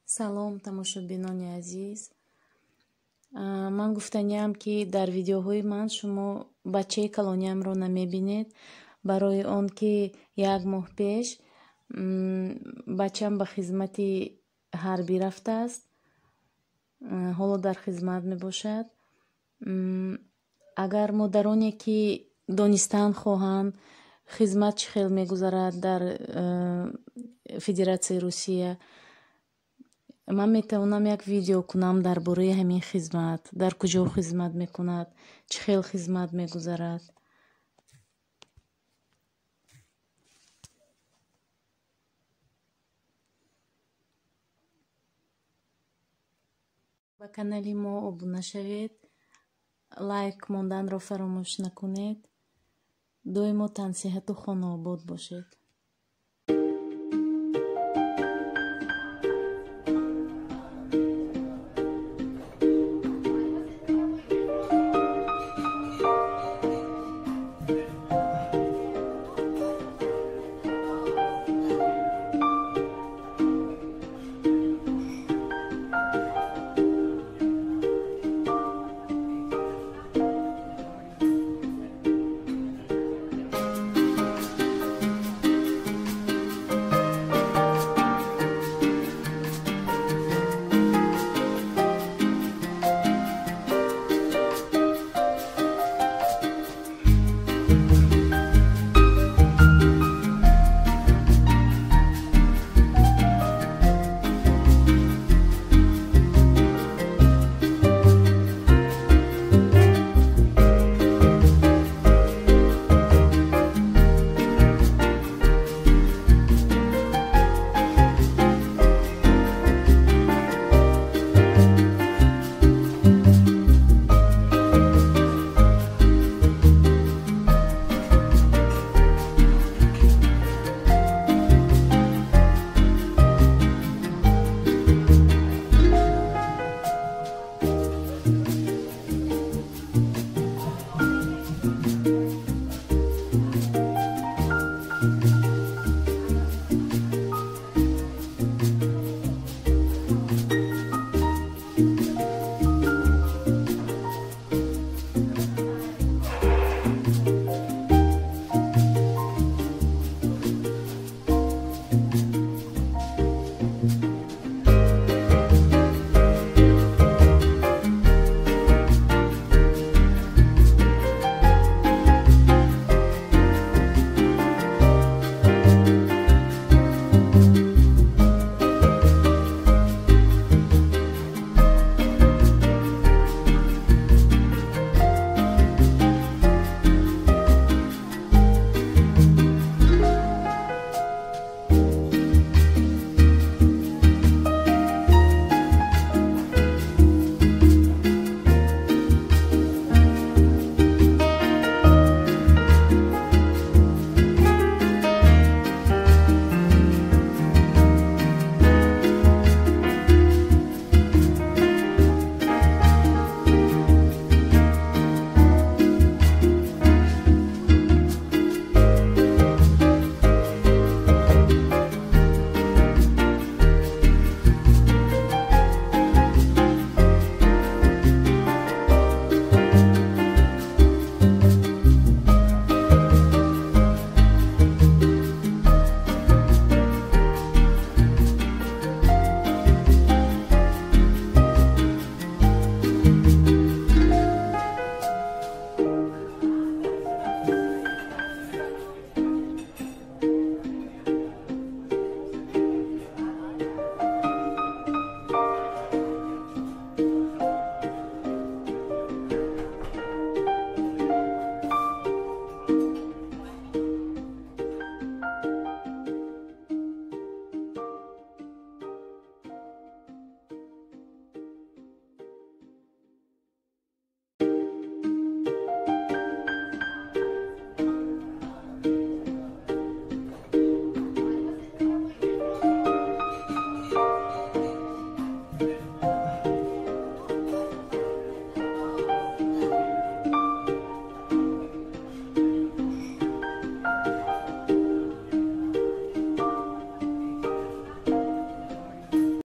Салом, тамошобинони азиз. Ман гуфтаниам, ки дар видеоҳои ман шумо бачаи калониамро намебинед, барои он ки як моҳ пеш бачам ба хизмати ҳарбӣ рафтааст, ҳоло дар хизмат мебошад. Агар модароне, ки донистан хоҳанд, хизмат чӣ хел мегузарад дар Федератсияи Русия, ман метавонам як видео кунам дар бораи ҳамин хизмат, дар куҷо хизмат мекунад, чӣ хел хизмат мегузарад. Ба канали мо обуна шавед, лайк монданро фаромӯш накунед. Доимо тансиҳату хонаобод бошед.